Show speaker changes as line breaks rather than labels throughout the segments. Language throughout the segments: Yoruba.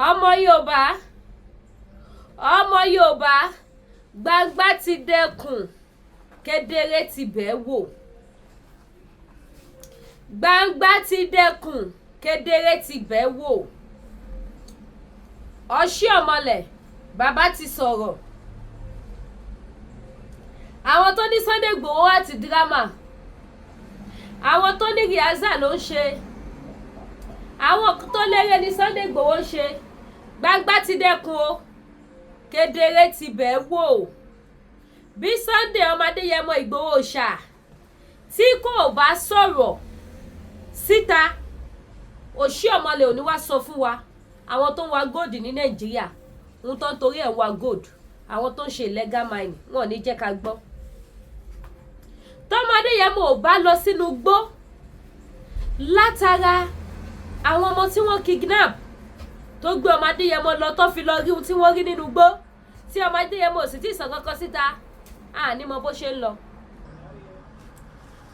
Ọmọ Yorùbá, ọmọ Yorùbá, gbangba ti dẹkùn, kedere ti bẹ́ẹ̀ wò. Gbangba ti dẹkùn, kedere ti bẹ́ẹ̀ wò. Oshiomhole, bàbá ti sọ̀rọ̀. Àwọn tó ní Sunday Igboho àti drama, àwọn tó ní rehearsal ló ń ṣe, àwọn tó lérè ní Sunday Igboho ń ṣe. Gbangba ti dẹkùn o, kedere ti bẹ́ẹ̀ wò. Bí Sunday ọmọ Adéyẹmọ Ìgbòho ṣá tí kò bá sọ̀rọ̀ síta, Oshiomhole ò ní wá sọ fún wa àwọn tó ń wa gold ní Nàìjíríà, ohun tó ń torí ẹ̀ ń wa gold, àwọn tó ń ṣe illegal mining, wọn ò ní jẹ́ ká gbọ́. Tọ́mọ Adéyẹmọ ò bá lọ sínú igbó látara àwọn ọmọ tí wọ́n kidnap, tó gbé ọmọ Adéyẹmọ lọ, tó fi lọ rí ohun tí wọ́n rí nínú igbó, tí ọmọ Adéyẹmọ ò sì tí ì sọ kankan síta, àní mọ bó ṣe ń lọ.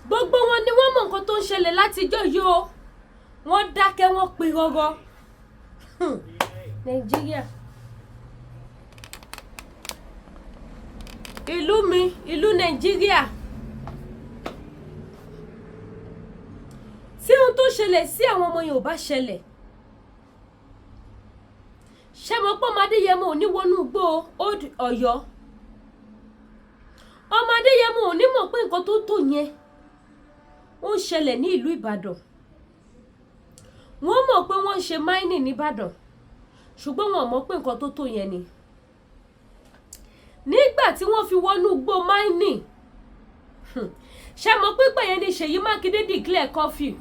Gbogbo wọn ni wọ́n mọ nǹkan tó ń ṣẹlẹ̀ látijọ́ yìí o. Wọ́n dákẹ́, wọ́n pin rọ́rọ́. Nàìjíríà, ìlú mi, ìlú Nàìjíríà, tí ohun tó ṣẹlẹ̀ sí àwọn ọmọ yẹn ò bá ṣẹlẹ̀, ṣé mo pọ́ ọmọ Adéyẹmọ ò ní wọnú igbó Old Ọ̀yọ́? Ọmọ Adéyẹmọ ò ní mọ̀ pé nǹkan tó tó yẹn ó ń ṣẹlẹ̀ ní ìlú Ìbàdàn. Wọ́n mọ̀ pé wọ́n ń ṣe mining nìbàdàn, ṣùgbọ́n wọn ò mọ̀ pé nǹkan tó tó yẹn ni. Nígbà tí wọ́n fi wọnú igbó mining, ṣé mọ̀ pé pẹ̀yẹn ni Ṣèyí Mákindé declare curfew?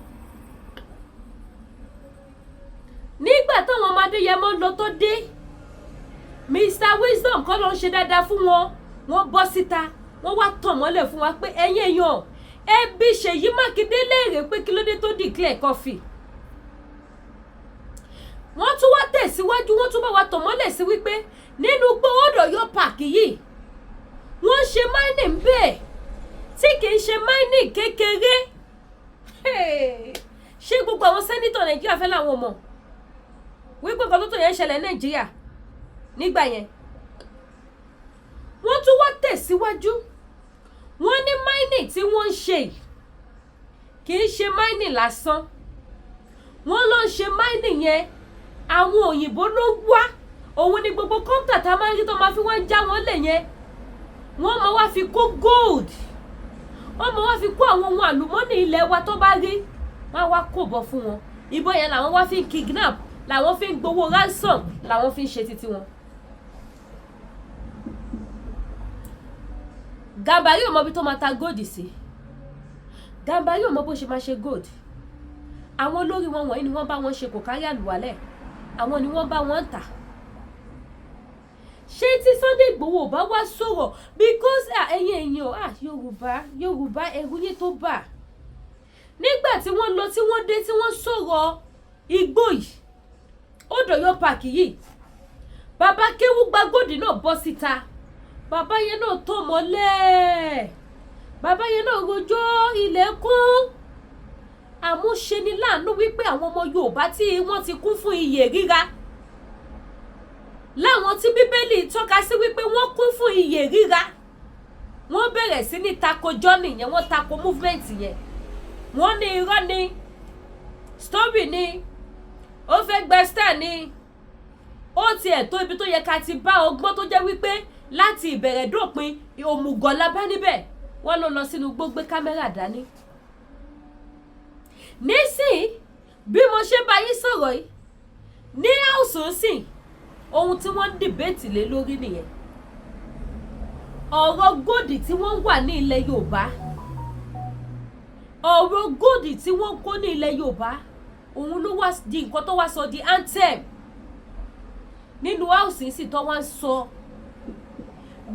Nígbà táwọn ọmọ Adéyẹmọ lọ tó dé, Mr Wisdom kọ́ ló ń ṣe dáadáa fún wọn. Wọ́n bọ́ síta, wọ́n wá tàn mọ́lẹ̀ fún wa pé ẹ̀yin èèyàn, ẹ bi Ṣèyí Mákindé léèrè pé kí ló dé tó declare curfew. Wọ́n tún wá tẹ̀síwájú, wọ́n tún bá wa tàn mọ́lẹ̀ sí wípé nínú igbó Old Ọ̀yọ́ park yìí, wọ́n ṣe mining bẹ́ẹ̀, tí kì í ṣe mining kékeré. Ṣé gbogbo àwọn senator Nàìjíríà fẹ́ làwọn mọ̀ wípé nǹkan tó tó yẹn ń ṣẹlẹ̀ ní Nàìjíríà nígbà yẹn? Wọ́n tún wá tẹ̀síwájú, wọ́n ní mining tí wọ́n ń ṣe yìí kì í ṣe mining lásán. Wọ́n lọ ń ṣe mining yẹn, àwọn òyìnbó ló wá. Òun ni gbogbo kọ́ńtà tá a máa ń rí tó máa fi wá ń já wọn lẹ̀ yẹn. Wọ́n máa wá fi kó gold, wọ́n máa wá fi kó àwọn ohun àlùmọ́nì ilẹ̀ wa tó bá rí, wọ́n á wá kó bọ̀ fún wọn. Ìbọn yẹn làwọn wá fi ń kidnap, làwọn fi ń gbowó ransom, làwọn fi ń ṣe títí wọn. Gàmbàrí ò mọ ibi tó máa ta gold sí. Gàmbàrí ò mọ bó ṣe máa ṣe gold. Àwọn olórí wọn wọ̀nyí ni wọ́n bá wọn ṣe kò kárí àlùwalẹ̀, àwọn ni wọ́n bá wọn tà. Ṣé tí Sunday Igboho ò bá wá sọ̀rọ̀? Because ẹ̀yin èèyàn, Yorùbá, Yorùbá, ẹ̀rù yín tó bà. Nígbà tí wọ́n lọ, tí wọ́n dé, tí wọ́n sọ̀rọ̀ igbó yìí, Old Ọ̀yọ́ park yìí, bàbá Kéwúgba Gold náà bọ́ síta. Bàbá yẹn náà tó mọ́lẹ̀, bàbá yẹn náà rojọ́ ilẹ̀kùn. Àmúṣe ni láàánú wípé àwọn ọmọ Yorùbá tí wọ́n ti kún fún iyè ríra, láwọn tí Bíbélì tọ́ka sí wípé wọ́n kún fún iyè ríra, wọ́n bẹ̀rẹ̀ sí ní tako journey yẹn, wọ́n tako movement yẹn. Wọ́n ní irọ́ ni, story ni, ó fẹ́ gbẹ star ni. Ó tiẹ̀ tó ibi tó yẹ ká ti bá ọgbọ́n tó jẹ́ wípé láti ìbẹ̀rẹ̀ dópin, òmùgọ̀ la bá níbẹ̀. Wọ́n ló lọ sínú igbó, gbé kámẹ́rà dání. Nísìnyí, bí mo ṣe bá yín sọ̀rọ̀ yìí, ní house sìn, ohun tí wọ́n ń debate lé lórí nìyẹn, ọ̀rọ̀ gold tí wọ́n wà ní ilẹ̀ Yorùbá, ọ̀rọ̀ gold tí wọ́n kó ní ilẹ̀ Yorùbá. Òun ló wá di nǹkan tó wá sọ di anthem nínú house sì, tó wá ń sọ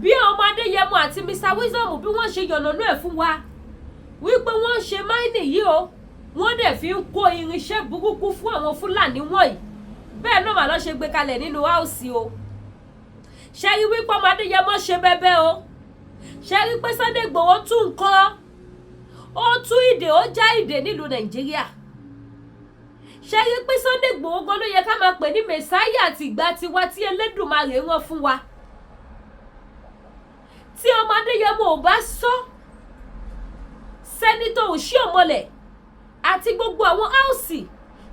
bí ọmọ Adéyẹmọ àti Mr Wisdom, bí wọ́n ṣe yànnàná ẹ̀ fún wa wípé wọ́n ń ṣe mining yìí o, wọ́n dẹ̀ fi ń kó irinṣẹ́ burúkú fún àwọn Fúlàní wọ̀nyí. Bẹ́ẹ̀ náà mà lọ́ ṣe gbé kalẹ̀ nínú house o. Ṣe rí wípé ọmọ Adéyẹmọ ṣe bẹ́bẹ́ o? Ṣe rí pé Sunday Igboho tún nǹkan, ó tú ìdè, ó já ìdè nílùú Nàìjíríà? Ṣé rí pé Sunday Igboho gan ló yẹ ká máa pè ní Messiah àti ìgbà tiwa tí Elédùmarè rán fún wa? Tí ọmọ Adéyẹmọ ò bá sọ, Senator Oshiomhole àti gbogbo àwọn House,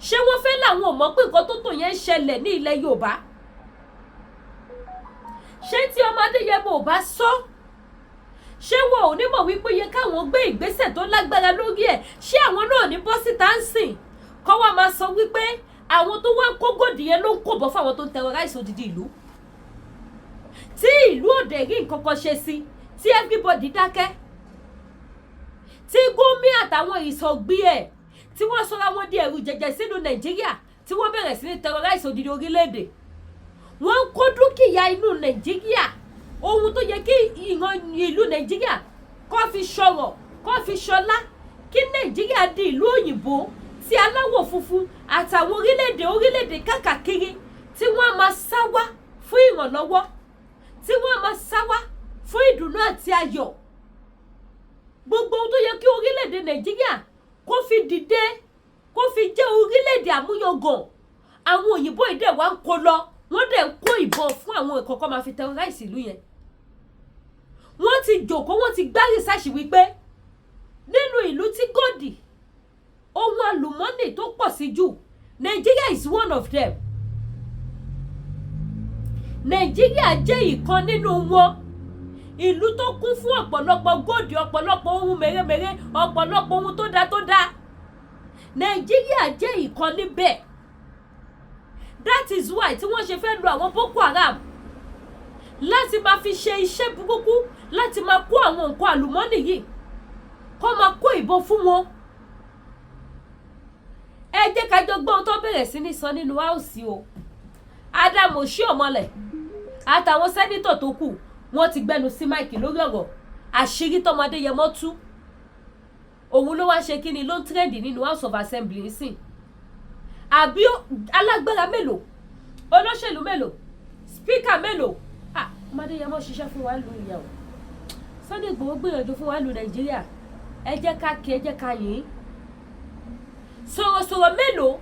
ṣé wọ́n fẹ́ làwọn ò mọ̀ pé nǹkan tó tò yẹn ń ṣẹlẹ̀ ní ilẹ̀ Yorùbá? Ṣé tí ọmọ Adéyẹmọ ò bá sọ, ṣé wọn ò ní mọ̀ wípé yẹ káwọn gbé ìgbésẹ̀ tó lágbára lórí ẹ̀? Ṣé àwọn náà ní bọ́ síta ń sìn kọ́ wa máa sọ wípé àwọn tó wá ń kó gold yẹn ló ń kó bọ́ fáwọn tó ń terrorize odidi ìlú, tí ìlú òde rí nǹkan kan ṣe sí, tí everybody dákẹ́, tí Gumi àtàwọn ìsọ̀gbí ẹ̀ tí wọ́n sọra wọn di ẹ̀rù jẹ̀jẹ̀ sínú Nàìjíríà, tí wọ́n bẹ̀rẹ̀ sí ní terrorize odidi orílẹ̀-èdè? Wọ́n ń kó dúkìá inú Nàìjíríà, ohun tó yẹ kí ìran ìlú Nàìjíríà kó fi ṣọrọ̀, kó fi ṣọlá, kí Nàìjíríà di ìlú òyìnbó tí aláwọ̀ funfun àtàwọn orílẹ̀-èdè káàkiri tí wọ́n á máa sá wá fún ìrànlọ́wọ́, tí wọ́n á máa sá wá fún ìdùnnú àti ayọ̀. Gbogbo ohun tó yẹ kí orílẹ̀-èdè Nàìjíríà kó fi dìde, kó fi jẹ́ orílẹ̀-èdè àmúyangàn, àwọn òyìnbó ìdẹ̀ wá ń kó lọ. Wọ́n dẹ̀ ń kó ìbọn fún àwọn ìkọ̀kọ̀ máa fi terrorize ìlú yẹn. Wọ́n ti jòkó, wọ́n ti gbá research wípé nínú ìlú tí gold, ohun àlùmọ́nì tó pọ̀ sí jù, Nigeria is one of them. Nàìjíríà jẹ́ ìkan nínú wọn, ìlú tó kún fún ọ̀pọ̀lọpọ̀ gold, ọ̀pọ̀lọpọ̀ ohun mèremère, ọ̀pọ̀lọpọ̀ ohun tó dáa tó dáa. Nàìjíríà jẹ́ ìkan níbẹ̀. That is why tí wọ́n ṣe fẹ́ lu àwọn Boko Haram láti máa fi ṣe iṣẹ́ burúkú, láti máa kó àwọn nǹkan àlùmọ́nì yìí, kó máa kó ìbọn fún wọn. Ẹ jẹ́ ká jọ gbọ́ ohun tó bẹ̀rẹ̀ sí ní sọ nínú House o. Adams Oshiomhole àtàwọn senator tó kù, wọ́n ti gbẹnu sí mic lórí ọ̀rọ̀ àṣírí tọmọ Adéyẹmọ tú. Òun ló wá ṣe kí ni ló ń trend nínú House of Assembly nsìn. Àbí alágbára mélòó, olóṣèlú mélòó, speaker mélòó? Ah, ọmọ Adéyẹmọ ṣiṣẹ́ fún wa lu ìyàwó. Sunday Igboho gbìyànjú fún wa lu Nàìjíríà. Ẹ jẹ́ ká kí, ẹ jẹ́ ká yìn. Sọ̀rọ̀sọ̀rọ̀ mélòó,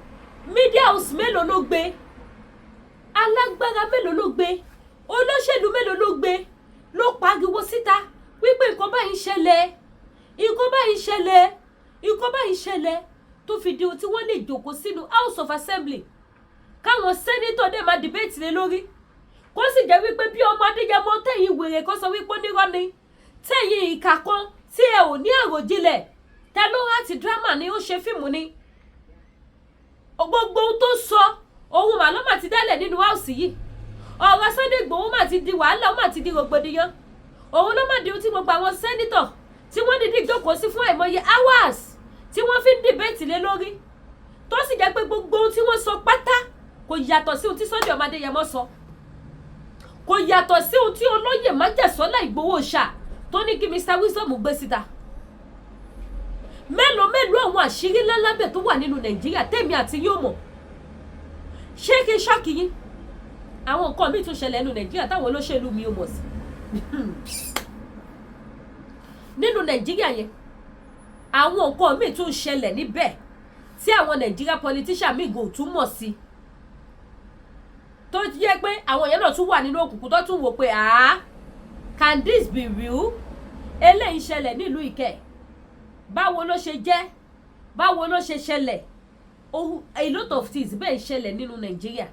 media house mélòó ló gbé? Alágbára mélòó ló gbé? Olóṣèlú mélòó ló gbé, ló pariwo síta wípé nǹkan báyìí ń ṣẹlẹ̀, nǹkan báyìí ń ṣẹlẹ̀, nǹkan báyìí ń ṣẹlẹ̀, tó fi di ohun tí wọ́n lè jókòó sínú House of Assembly, káwọn senator dẹ̀ máa debate lé lórí, kó sì jẹ́ wípé bí ọmọ Adéyẹmọ tẹ̀yìn wèrè kan sọ wípé onírọ́ ni, tẹ̀yìn ìkà kan tí ẹ ò ní àròjinlẹ̀ tẹ ló láti drama ni, ó ṣe fíìmù ni. Gbogbo ohun tó sọ, òun mà ló mà ti dálẹ̀ nínú House yìí. Ọ̀rọ̀ Sunday Igboho mà ti di wàhálà, ó mà ti di rògbòdìyàn. Òun ló mà di ohun tí gbogbo àwọn senator tí wọ́n dìde jókòó sí fún àìmọye hours, tí wọ́n fi ń debate lé lórí, tó sì jẹ́ pé gbogbo ohun tí wọ́n sọ pátá kò yàtọ̀ sí ohun tí Sunday ọmọ Adéyẹmọ sọ, kò yàtọ̀ sí ohun tí olóyè májẹ̀sọ́lá Ìgbòho ṣà tó ní kí Mr Wisdom gbé síta. Mélòó mélòó àwọn àṣírí ńlá lábẹ́ tó wà nínú Nàìjíríà tèmi àti yóò mọ̀? Ṣé kí n shock yín? Àwọn nǹkan míì tún ṣẹlẹ̀ nínú Nàìjíríà táwọn olóṣèlú mi ò mọ̀ sí nínú Nàìjíríà yẹn. Àwọn nǹkan míì tún ṣẹlẹ̀ níbẹ̀ tí àwọn Nàìjíríà politician míì gò tún mọ̀ sí, tó jẹ́ pé àwọn yẹn náà tún wà nínú òkùnkùn, tó tún wò pé, "Ah, can this be real? Eléyìí ṣẹlẹ̀ nílùú Ìkẹ́, báwo ló ṣe jẹ́? Báwo ló ṣe ṣẹlẹ̀?" A lot of things bẹ́ẹ̀ ṣẹlẹ̀ nínú Nàìjíríà.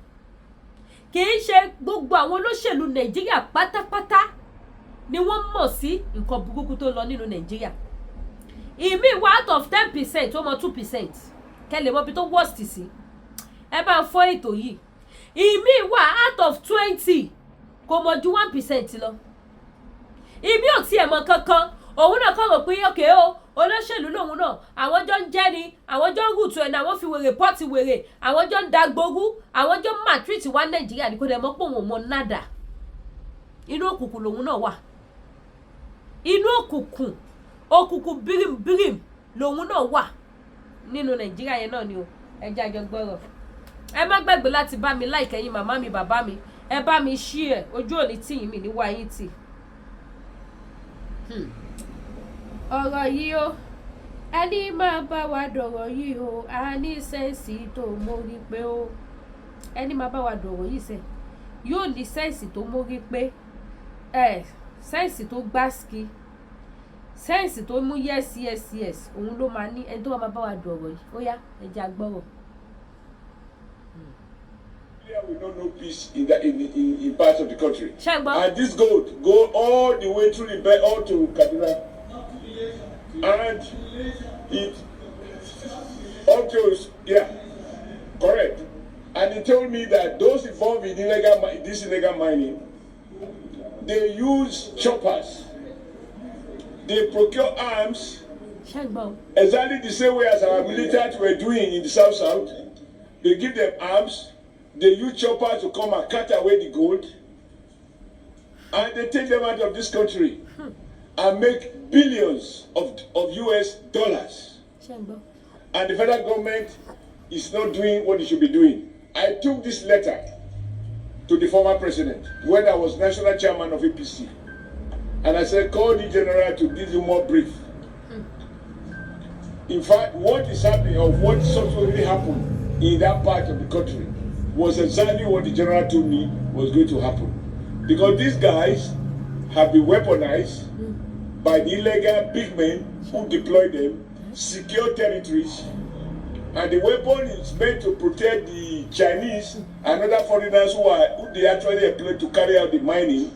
Kì í ṣe gbogbo àwọn olóṣèlú Nàìjíríà pátápátá ni wọ́n mọ̀ sí nǹkan burúkú tó lọ nínú Nàìjíríà. Ìmíì wá, out of 10%, ó mọ 2%. Kẹ́ lè mọ ibi tó worst sí, ẹ bá ń fọ́ ètò yìí. Ìmíì wà, out of 20, kò mọ̀ ju 1% lọ. Ìmíì ò tiẹ̀ mọ̀ kankan. Òun náà kọ̀ rò pé òkè o, olóṣèlú lòun náà, àwọn jọ ń jẹ́ ni, àwọn jọ ń rùtù ẹ̀ ní, àwọn fi wèrè pọ́ọ̀tì wèrè, àwọn jọ ń da gbogbo, àwọn jọ ń maltreat wá Nàìjíríà ní. Kò dẹ̀ mọ́ pé òun ò mọ nada. Inú òkùnkùn lòun náà wà, inú òkùnkùn, òkùnkùn bírímbírìm lòun náà wà nínú Nàìjíríà yẹn náà ni o. Ẹ jẹ́ àjọ gbọ́rọ̀. Ẹ má gbàgbé láti bá mi like. Ẹ̀yin màmá mi, bàbá mi, ẹ bá mi share. Ojú òní tì yín, mi ní wá yín tì. Ọ̀rọ̀ yìí ó Ẹni máa bá wa dọ̀rọ̀ yìí o, a ní sense tó mórí pé o. Ẹni máa bá wa dọ̀rọ̀ yìí sẹ́ yóò ní sense tó mórí pé ẹ, sense tó gbáski, sense tó mú. Yes, òun ló máa ní ẹni tó bá máa bá wa dọ̀rọ̀ yìí. Ó yá, ẹ jẹ́ a gbọ́rọ̀.
We don't know peace in, that, in parts of the country.
Ṣé ẹ gbọ́?
And this gold go all the way through the bed, all to Kaduna. And it up to, yeah, correct. And he told me that those involved in this illegal mining, they use choppers. They procure arms
Ṣé ẹ gbọ́?
Exactly the same way as our military were doing in the South South. They give them arms, they use choppers to come and cut away the gold, and they take them out of this country and make billions of US dollars.
Ṣé ẹ gbọ́?
And the federal government is not doing what it should be doing. I took this letter to the former president when I was national chairman of APC. And I said, "Call the general to give you more brief." In fact, what is happening or what subsequently happened in that part of the country was exactly what the general told me was going to happen. Because these guys have been weaponized by the illegal big men who deploy them, secure territories, and the weapon is meant to protect the Chinese and other foreigners who they actually employ to carry out the mining.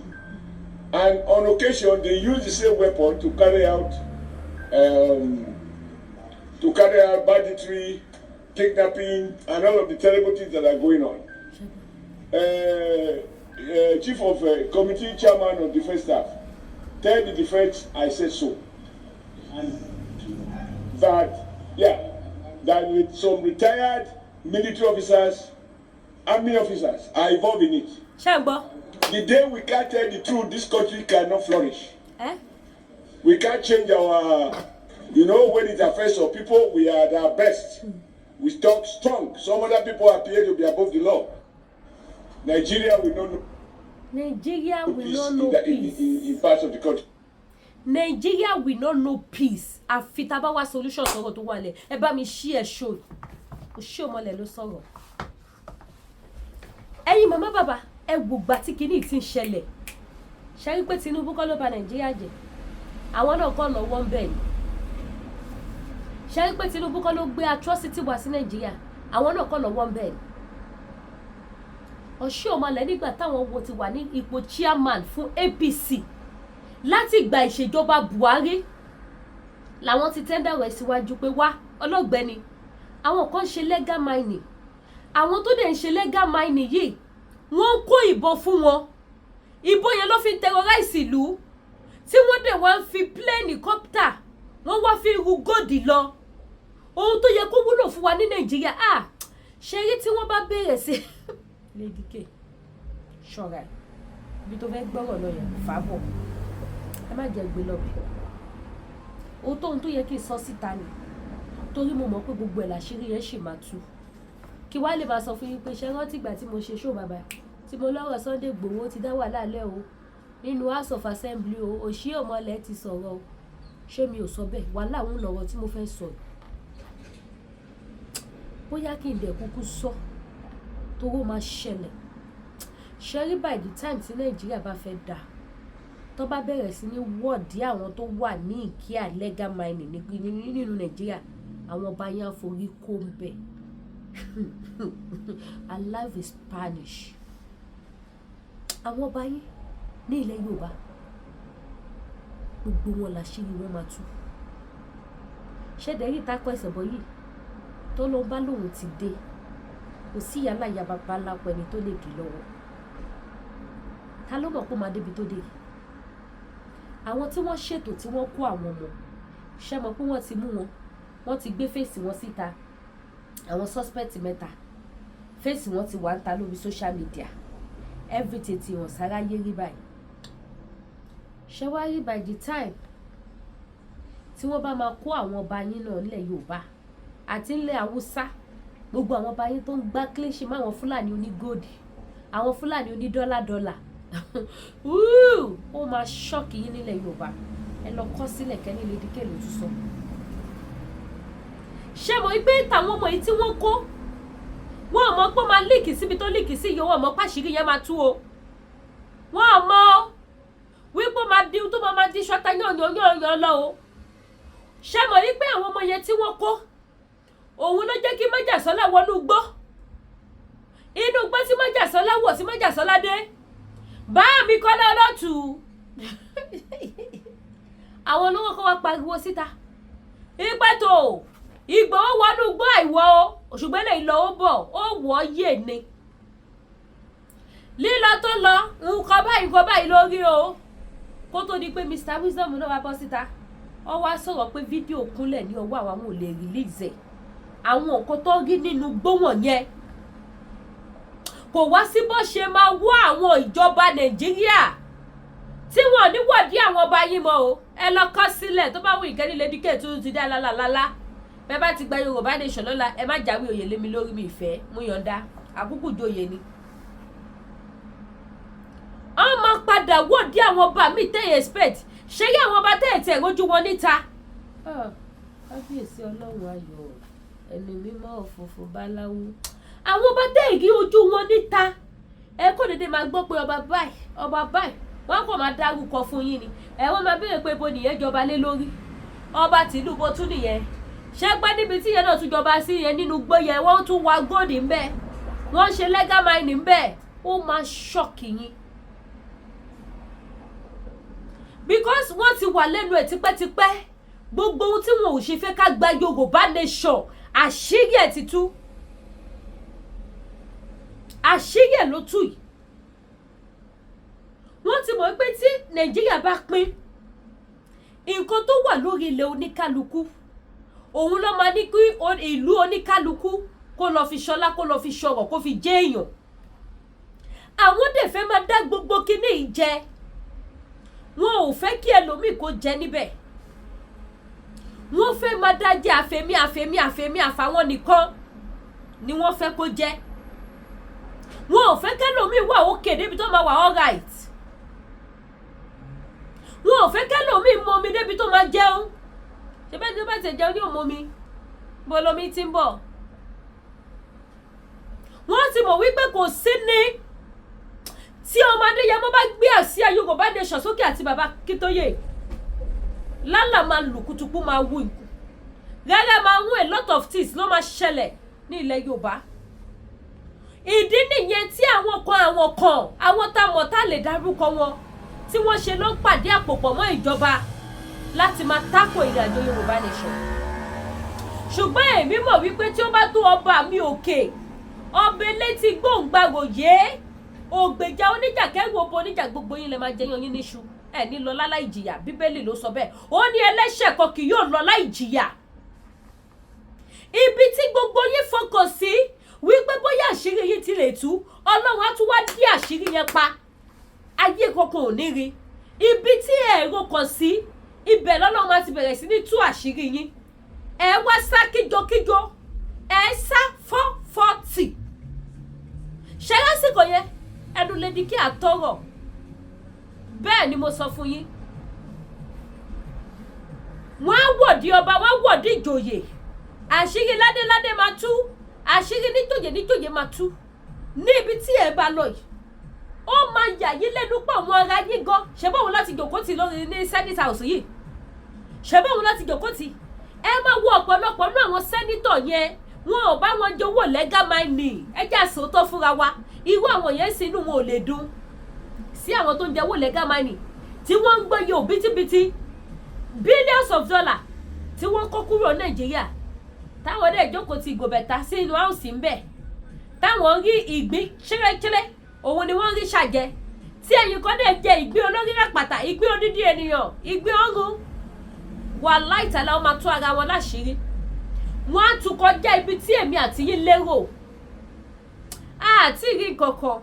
And on occasion, they use the same weapon to carry out banditry, kidnapping, and all of the terrible things that are going on. Chief of committee chairman of defense staff, tell the defense I said so. That, yeah, that with some retired military officers, army officers are involved in it.
Ṣé ẹ gbọ́?
The day we can't tell the truth, this country cannot flourish.
Ẹ
We can't change our, when it affects our people, we are at our best. We talk strong. Some other people appear to be above the law. Nigeria will not know
Nigeria will
peace
not
in,
know
the, in,
peace.
in parts of the country.
Nigeria will not know peace àfi tá a bá wá solution sọ̀rọ̀ tó wà lẹ̀. Ẹ bá mi ṣí ẹ̀ ṣó Oshiomhole ló sọ̀rọ̀. Ẹ̀yin màmá, bàbá, ẹ wò gbà tí kinní ti ń ṣẹlẹ̀. Ṣe rí pé Tinubu kọ́ ló ba Nàìjíríà jẹ́? Àwọn náà kọ́ lọ́wọ́ ń bẹ̀ ni. Ṣe rí pé Tinubu kọ́ ló gbé atrocity wá sí Nàìjíríà? Àwọn náà kọ́ lọ́wọ́ ń bẹ̀ ni. Oshiomhole nígbà táwọn wo ti wà ní ipò chairman fún APC láti ìgbà ìṣèjọba Buhari làwọn ti tender rẹ̀ síwájú pé, "Wá, ọlọ́gbẹ́ni, àwọn kan ń ṣe illegal mining. Àwọn tó dẹ̀ ń ṣe illegal mining yìí, wọ́n ń kó ìbọn fún wọn. Ìbọn yẹn ló fi ń terrorize ìlú, tí wọ́n dẹ̀ wá ń fi plane helicopter, wọ́n wá fi ru gold lọ, ohun tó yẹ kó wúlò fún wa ní Nàìjíríà." Ah, ṣe rí tí wọ́n bá bẹ̀rẹ̀ sí Lady K, ṣọ́ra ẹ̀, ibi tó fẹ́ gbọ́rọ̀ lọ yẹn fàábọ̀. Ẹ má jẹ́ gbé lọ́bẹ̀. Òótọ́ ohun tó yẹ kí n sọ síta ni, torí mo mọ̀ pé gbogbo ẹ̀ làṣírí yẹn ṣì máa tú. Kí wàá lè máa sọ fún yín pé, ṣé rántí ìgbà tí mo ṣe ṣó bàbá tí mo lọ́rọ̀ Sunday Igboho ti dá wàhálà lẹ́ o nínú House of Assembly o? Oshiomhole ti sọ̀rọ̀ o. Ṣé mi ò sọ bẹ́ẹ̀? Wàhálà òun lọ̀rọ̀ tí mo fẹ́ sọ yìí. Bóyá kí n dẹ̀ kúkú sọ, toró máa ṣẹlẹ̀. Ṣe rí, by the time tí Nàìjíríà bá fẹ́ dà, tó bá bẹ̀rẹ̀ sí ní wọ́ọ̀dì àwọn tó wà ní ìkíà illegal mining nínú Nàìjíríà, àwọn ọba yẹn á forí kó ń bẹ̀. Alive is Spanish. Àwọn ọba yín ní ilẹ̀ Yorùbá, gbogbo wọn làṣírí wọn máa tú. Ṣẹ́dẹ̀rí ìtakọ̀ ẹ̀sẹ̀ bọ̀ yìí tó ló ń bá lòun ti dé, kò sí ìyálà ìyá bàbá ńlá ẹni tó lè dì lọ́wọ́. Ta ló mọ̀ pé ó máa débi tó dé yìí? Àwọn tí wọ́n ṣètò tí wọ́n kó àwọn ọmọ, ṣe mọ̀ pé wọ́n ti mú wọn, wọ́n ti gbé face wọn síta. Àwọn suspect mẹ́ta, face wọn ti wà ń ta lórí social media, everything ti hàn sáráyé rí báyìí. Ṣé wá rí, by the time tí wọ́n bá máa kó àwọn ọba yín náà nílẹ̀ Yorùbá àti nílẹ̀ Haúsá, gbogbo àwọn ọba yín tó ń gbá kílíṣì mọ́ àwọn Fúlàní oní gold, àwọn Fúlàní oní dọ́là dọ́là, ó máa shock yín nílẹ̀ Yorùbá. Ẹ lọ kọ́ sílẹ̀ kẹ́ni Lady K ló tún sọ. Ṣé mo pé tàwọn ọmọ yìí tí wọ́n kó, wọn ò mọ̀ pé ó máa leak síbi tó leak sí yìí. Wọn ò mọ̀ pàṣírí yẹn máa tú o. Wọn ò mọ̀ wípé ó máa di tó máa di ṣọta yànyàn yànyàn lọ o. Ṣé mo rí pé àwọn ọmọ yẹn tí wọ́n kó, òun ló jẹ́ kí májàsọ́lá wọnú gbó, inú gbó tí májàsọ́lá wọ̀, tí májàsọ́lá dé bá mi Kọ́lá Ọlọ́tù. Àwọn olówó kọ́ wá pariwo síta ìpẹ́tò Ìgbòho wọnú gbó àìwọ́ o, ṣùgbọ́n lè lọ, ó bọ̀, ó wọ̀ ọ́ yè ni. Lílọ tó lọ, nǹkan báyìí, nǹkan báyìí lórí o, kó tó di pé Mr Wisdom náà wá bọ́ síta, ó wá sọ̀rọ̀ pé fídíò kúnlẹ̀ ní ọwọ́ àwọn, àwọn ò lè release ẹ̀. Àwọn nǹkan tó rí nínú gbówọ̀n yẹn, kò wá sí bó ṣe máa wọ́ àwọn ìjọba Nàìjíríà tí wọn ní wọ̀dí àwọn ọba yín mọ́ o. Ẹ lọ kọ́ sílẹ̀ tó bá wù ìkẹ́ni Lady K tó ti dá lálálálá. Bẹ́ẹ̀ bá ti gba Yorùbá Nation lọ́la, ẹ má jáwé oyè lé mi lórí. Mi ìfẹ́ mú yọ̀ǹda àkúkú joyè ni. Wọ́n máa padà wọ́ọ̀dí àwọn ọba míì tẹ́ ẹ̀ expect. Ṣé yí àwọn ọba tẹ́ ẹ̀ tẹ̀ rójú wọn níta. Kábíyèsí Ọlọ́run ayọ̀, ẹni mímọ́ òfófó báláwú, àwọn ọba tẹ́ ẹ̀ rí ojú wọn níta, ẹ kó dédé máa gbọ́ pé ọba báyìí, ọba báyìí, wọ́n kàn máa dárúkọ fún yín ni. Ẹ wọ́n máa béèrè pé ibo nìyẹn jọba lé lórí, ọba tìlú bo tún nìyẹn. Ṣé gbọ́ níbi tí yẹn náà tún jọba sí yẹn, nínú gbó yẹn, wọ́n tún wa gold ńbẹ, wọ́n ṣe illegal mining ńbẹ. Ó máa shock yín because wọ́n ti wà lẹ́nu ẹ̀ tipẹ́tipẹ́. Gbogbo ohun tí wọn ò ṣe fẹ́ ká gba Yorùbá Nation, àṣírí ẹ̀ ti tú, àṣírí ẹ̀ ló tú yìí. Wọ́n ti mọ̀ pé tí Nàìjíríà bá pín, nǹkan tó wà lórí ilẹ̀ oníkálukú, òun ló máa ní kí ìlú oníkálukú kó lọ fi ṣọlá, kó lọ fi ṣọrọ̀, kó fi jẹ́ èèyàn. Àwọn dẹ̀ fẹ́ máa dá gbogbo kinní yìí jẹ. Wọn ò fẹ́ kí ẹlòmíì kó jẹ níbẹ̀. Wọ́n fẹ́ máa dá jẹ́ àfẹ́mí, àfẹ́mí, àfẹ́mí, àfàwọn nìkan ni wọ́n fẹ́ kó jẹ́. Wọn ò fẹ́ kẹ́lòmíì wà òkè débi tó máa wà alright. Wọn ò fẹ́ kẹ́lòmíì mọ omi débi tó máa jẹun. Ṣe bẹ́ẹ̀ tí ó bá ti jẹun ní òmò mi bó lomi ti ń bọ̀. Wọ́n ti mọ̀ wípé kò sí ní tí ọmọ Adéyẹmọ bá gbé àsíá Yorùbá Nation sókè àti bàbá Akíntóyè, lálà máa lù kùtùkù, máa wú ikú rẹ́rẹ́, máa hún. A lot of things ló máa ṣẹlẹ̀ ní ilẹ̀ Yorùbá. Ìdí nìyẹn tí àwọn kan, àwọn kan, àwọn tá a mọ̀, tá a lè dárúkọ wọn, tí wọ́n ṣe ló ń pàdé àpòpọ̀ mọ́ ìjọba láti máa tako ìrìn àjò Yorùbá Nation. Ṣùgbọ́n èmi mọ̀ wípé tí ó bá tó ọba mi òkè, ọba elétí gbòǹgbàròyé, ògbèjà oníjà kẹrù ọba oníjà, gbogbo yín lè máa jẹyàn yín níṣu, ẹ ní lọ láláì jìyà. Bíbélì ló sọ bẹ́ẹ̀. Ó ní ẹlẹ́ṣẹ̀ kan kì yóò lọ láì jìyà. Ibi tí gbogbo yín fọkàn sí wípé bóyá àṣírí yìí ti lè tú, Ọlọ́run á tún wá dí àṣírí yẹn pa, ayé kankan ò ní rí. Ibi tí ẹ̀rọ kàn sí, ibẹ̀ lọ́lọ́run máa ti bẹ̀rẹ̀ sí ní tú àṣírí yín. Ẹ wá sá kíjokíjo, ẹ sá 440 ṣe lásìkò yẹn, ẹnu lè di kí àtọrọ. Bẹ́ẹ̀ ni mo sọ fún yín. Wọ́n á wọ̀dí ọba, wọ́n á wọ̀dí ìjòyè, àṣírí ládéládé máa tú, àṣírí níjòyè níjòyè máa tú. Ní ibi tí ẹ bá lọ yìí, ó máa yà yín lẹ́nu pọ̀. Àwọn ará yín gan ṣe báwo láti jòkó tì lórí ní senate house yìí, ṣe báwo láti jòkó tì. Ẹ máa wo ọ̀pọ̀lọpọ̀ ní àwọn senator yẹn, wọn ò bá wọn jowó illegal mining. Ẹ jẹ́ àsòótọ́ fúnra wa. Irú àwọn yẹn sì, inú wọn ò lè dùn sí àwọn tó ń jẹ́wọ́ illegal mining, tí wọ́n ń gbọ́ iye òbítíbitì billions of dollars tí wọ́n kó kúrò Nàìjíríà, táwọn dẹ̀ jókòó ti gòbẹ̀tà sí inú house ń bẹ̀, táwọn rí ìgbín ṣẹ́rẹ́ṣẹ́rẹ́, òun ni wọ́n rí ṣàjẹ, tí ẹ̀yin kan dẹ̀ jẹ ìgbín olórí ràpàtà, ìgbín odidi ènìyàn, ìgbín ọ̀run. Wàláì tàlà, wọn máa tú ara wọn láṣìírí. Wọn á tún kọjá ibi tí èmi àti yín lérò àti rí kankan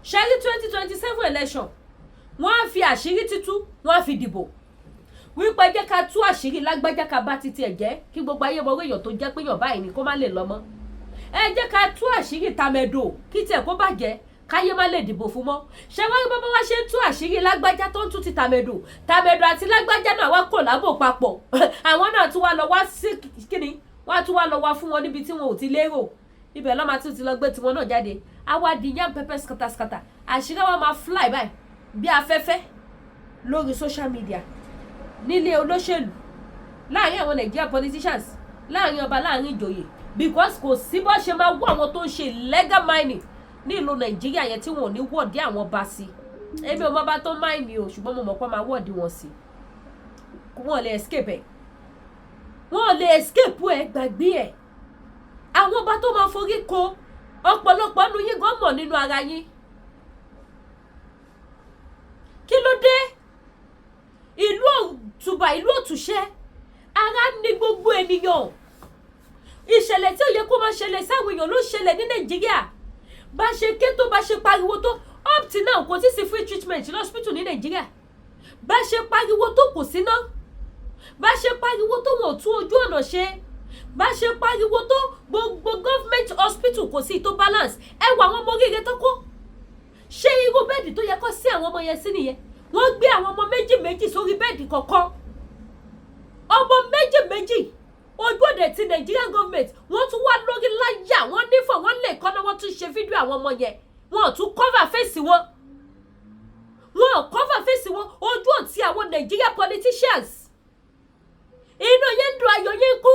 ṣẹ́rí. 2027 election, wọ́n á fi àṣírí títú, wọ́n á fi dìbò wípé jẹ́ ká tú àṣírí lágbájá, ká bá titi ẹ̀ jẹ́, kí gbogbo ayé mọ orí èèyàn tó jẹ́ pé èèyàn báyìí ni, kó má lè lọ mọ́. Ẹ jẹ́ ká tú àṣírí tàmẹ̀dò, kí tiẹ̀ kó bàjẹ́, káyé má lè dìbò fún mọ́. Ṣé wọ́n rí bọ́bá wá ṣe ń tú àṣírí lágbájá tó ń tú ti tàmẹ̀dò, tàmẹ̀dò àti lágbájá náà wá kò lábò papọ̀, àwọn náà tún wá lọ wá sí kíni. Wọ́n á tún wá lọ wá fún wọn níbi tí wọn ò ti lérò. Ibẹ̀ lọ́ọ́ máa tún ti lọ gbé tiwọn náà jáde. Á wá di yam pepper scatter scatter. Àṣírí wọn máa fly by bí afẹ́fẹ́ lórí social media, nílé olóṣèlú, láàrin àwọn Nigerian politicians, láàrin ọba, láàrin ìjòyè, because kò sí bó ṣe máa wọ àwọn tó ń ṣe illegal mining ní ìlú Nàìjíríà yẹn tí wọn ò ní wọ̀dí àwọn ọba sí. Èmi ò mọ bá tó mine o, ṣùgbọ́n mo mọ̀ pé máa wọ̀dí wọn sí. Wọn ò lè escape ẹ̀, wọn ò lè escape ẹ̀. Gbàgbé ẹ̀. Àwọn ọba tó máa forí ko, ọ̀pọ̀lọpọ̀ nu yín gan mọ̀ nínú ara yín. Kí ló dé? Ìlú òtùbà, ìlú òtúnṣẹ́, ara ní gbogbo ènìyàn. Ìṣẹ̀lẹ̀ tí ò yẹ kó máa ṣẹlẹ̀ sáwọn èèyàn ló ṣẹlẹ̀ ní Nàìjíríà. Bá ṣe ké tó, bá ṣe pariwo tó, up till now kò tí sí free treatment lọ́sípítù ní Nàìjíríà. Bá ṣe pariwo tó, kò síná. Bá ṣe pariwo tó, wọn ò tún ojú ọ̀nà ṣe. Bá ṣe pariwo tó, gbogbo government hospital, kò sí tó balance. Ẹ wọ àwọn ọmọ oríire tó kó. Ṣé irú bed tó yẹ kó sí àwọn ọmọ yẹn sí nìyẹn? Wọ́n gbé àwọn ọmọ méjì méjì sórí bed kọ̀ọ̀kan, ọmọ méjì méjì. Ojú òde ti Nigerian government, wọ́n tún wá lórí láyà, wọ́n nífọ̀, wọ́n lè kọ́nà, wọ́n tún ṣe fídíò àwọn ọmọ yẹn. Wọ́n ò tún cover face wọn, wọ́n ò cover face wọn. Ojú òtí àwọn Nigeria politicians, inú yẹn ń dùn, ayọ̀ yẹn kú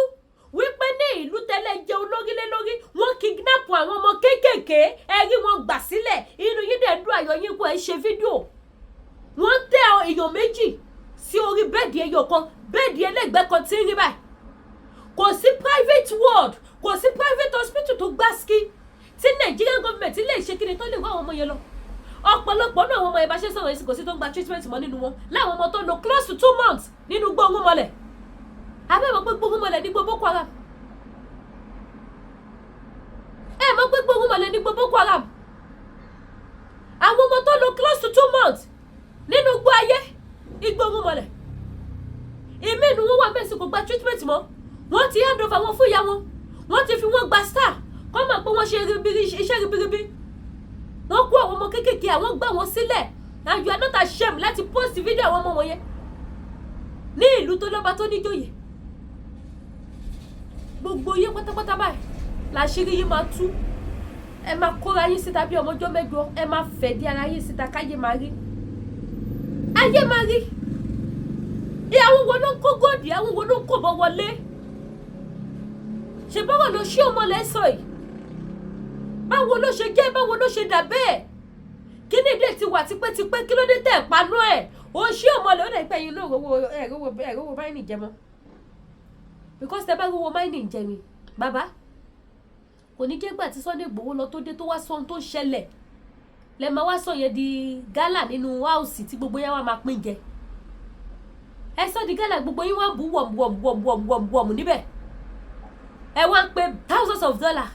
wípé ní ìlú tẹ́lẹ̀ jẹ́ olórílé lórí, wọ́n kidnap àwọn ọmọ kéékèèké, ẹ rí wọn gbà sílẹ̀. Inú yín dẹ̀ ń dùn, ayọ̀ yín kú, ẹ ṣe fídíò. Wọ́n tẹ èèyàn méjì sí orí bed ẹyọ kan, bed ẹlẹ́gbẹ̀ẹ́ kan tí ń rí báyìí. Kò sí private ward, kò sí private hospital tó gbáski tí Nigerian government lè ṣe kíni tó lè wá àwọn ọmọ yẹn lọ. Ọ̀pọ̀lọpọ̀ náà àwọn ọmọ yẹn, bá ṣe sọ̀rọ̀ yìí, kò sí tó ń gba treatment mọ́ nínú wọn, láwọn ọmọ tó lò close to 2 months nínú gbóngbó mọ́lẹ̀. Abẹ́ mọ̀ pé gbóngbó mọ́lẹ̀ ní gbogbo Boko Haram. Ẹ mọ̀ pé gbóngbó mọ́lẹ̀ ní gbogbo Boko Haram. Àwọn ọmọ tó lò close to 2 months nínú gbó ayé igbó mọ́lẹ̀, ìmí inú wọn wà mẹ́sì, kò gba treatment mọ́. Wọ́n ti hand over wọn fún ìyá wọn, wọ́n ti fi wọ́n gba star kọ́ mọ̀ pé wọ́n ṣe iṣẹ́ ribiribi. Wọ́n kó àwọn ọmọ kéékèèké, àwọn gbà wọ́n sílẹ̀, and you are not ashamed láti post video àwọn ọmọ wọ̀nyẹn ní ìlú tó lọ́ba, tó níjòyè. Gbogbo yín pátápátá báyìí làṣírí yín máa tú. Ẹ máa kóra yín síta bí ọmọjọ́ mẹ́jọ, ẹ máa fẹ̀ dí ara yín síta káyé máa rí, ayé máa rí. Àwọn wo ló ń kó gold? Àwọn wo ló ń kó bọ́ wọlé? Ṣe báwo ló ṣí ọmọ lẹ́sọ̀ yìí? Báwo ló ṣe jẹ́? Báwo ló ṣe dà bẹ́ẹ̀? Kí ni ìdí ti wà tipẹ́tipẹ́? Kí ló dé tẹ̀ panú ẹ̀? Ó ṣí ọmọ lẹ́, ó dẹ̀ pẹ́ yín lóòrò ẹ̀rọ ẹ̀rọ mining jẹ mọ́, because tẹ bá rówó mining jẹ ni bàbá kò ní jẹ́ gbà tí Sunday Igboho lọ tó dé, tó wá sọ ohun tó ṣẹlẹ̀, lẹ máa wá sọ yẹn di gálà nínú house tí gbogbo yẹn wá máa pín jẹ. Ẹ sọ di gálà, gbogbo yín wá bú wọ̀mù wọ̀mù wọ̀mù wọ̀mù wọ̀mù níbẹ̀. Ẹ wá ń pe thousands of dollars.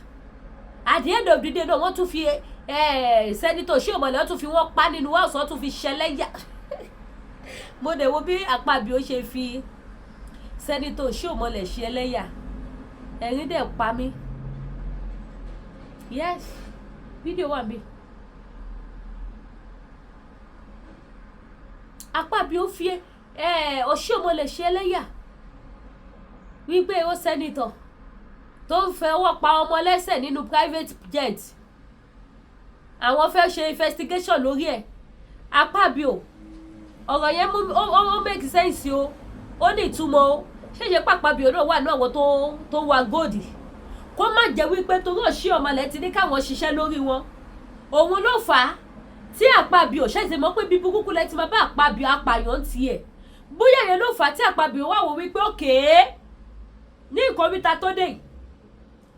At the end of the day náà, wọ́n tún fi senator Oshiomhole, wọ́n tún fi wọ́n pa nínú house, wọ́n tún fi ṣẹlẹ́yà. Mo dẹ̀ wo bí Àpábíò ṣe fi senator Oshiomhole ṣe ẹlẹ́yà, ẹ̀rín dẹ̀ pa mí. Yes, fídíò wà mí. Àpábíò fi Oshiomhole ṣe ẹlẹ́yà wípé ó senator tó ń fẹ́ ọwọ́ pa ọmọ lẹ́sẹ̀ nínú private jet, àwọn fẹ́ ṣe investigation lórí ẹ̀. Àpábíò, ọ̀rọ̀ yẹn mú ó make sense o, ó ní ìtumọ̀ o. Ṣèṣe pàpàbíò náà wà ní àwọn tó wa gold? Kó má jẹ́ wípé torí Oshiomhole ti ní káwọn ṣiṣẹ́ lórí wọn, òun ló fà á tí Àpábíò ṣẹ̀ṣẹ̀ mọ̀ pé bí burúkú lẹ ti máa bá Àpábíò apààyàn tiẹ̀. Bóyá yẹn ló fà á tí Àpábíò wà wò wípé òkè ní ìkọ́ríta tó dé yìí,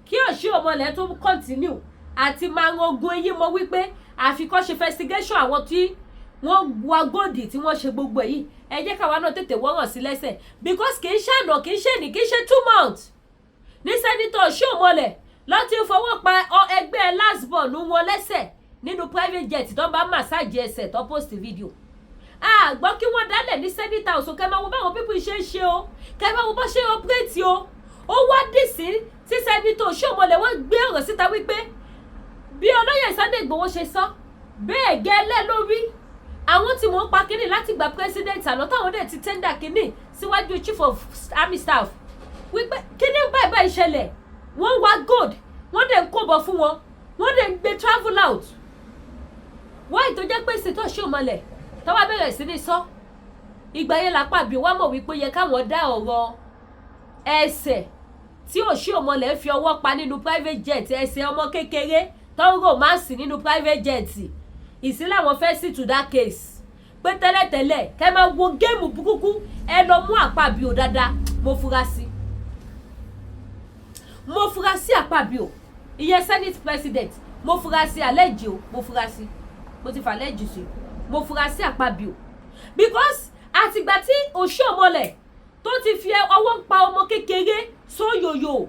kí Oshiomhole tó continue àti máa ń ogun eyín mọ́, wípé àfi kó ṣe investigation àwọn tí wọ́n wa gold, tí wọ́n ṣe gbogbo èyí. Ẹ jẹ́ káwa náà tètè wọ́rọ̀ sí lẹ́sẹ̀, because kì í ṣàná, kì í ṣe ní, kì í ṣe 2 months ní senator Oshiomhole ló ti fọwọ́ pa ẹgbẹ́ last born wọn lẹ́sẹ̀ nínú private jet, tó bá massage ẹsẹ̀, tó post video. A gbọ́ kí wọ́n dálẹ̀ ní senator ọ̀sùn. Kẹ́ máa wo báwọn people ṣe ń ṣe o, kẹ́ máa wo bó ṣe operate o. Ó wá dì sí tí senator Oshiomhole wọ́n gbé ọ̀rọ̀ síta wípé bí olóyè Sunday Igboho ṣe sọ bẹ́ẹ̀ gẹ́lẹ́ lórí àwọn tí wọ́n pa kínní láti gba president àná, táwọn dẹ̀ ti tender kínní síwájú chief of army staff. Wípé kí ní báyìí báyìí ṣẹlẹ̀? Wọ́n wá gold, wọ́n dẹ̀ ń kóbọ̀ fún wọn, wọ́n dẹ̀ ń gbé travel out. Wáyé tó jẹ́ pé ṣètò Oshiomhole tọ́wọ́ bẹ̀rẹ̀ sí ní sọ ìgbà yẹn l'Akpabio wá mọ̀ wípé yẹ káwọn dá ọ̀rọ̀ ẹsẹ̀ tí Oshiomhole fi ọwọ́ pa nínú private jet, ẹsẹ̀ ọmọ kékeré tó ń romance nínú private jet ìsílẹ̀, àwọn fẹ́ see to that case. Pé tẹ́lẹ̀tẹ́lẹ̀, kẹ́ máa wo game burúkú. Ẹ lọ mú Akpabio dáadáa. Mo fura sí, mo fura sí Akpabio, ìyẹn Senate President. Mo fura sí àlẹ́jì o, mo fura sí, mo ti fà àlẹ́jì sí. Mo fura sí Akpabio because àtìgbà tí Oshiomhole tó ti fi ọwọ́ ń pa ọmọ kékeré sóyòyò,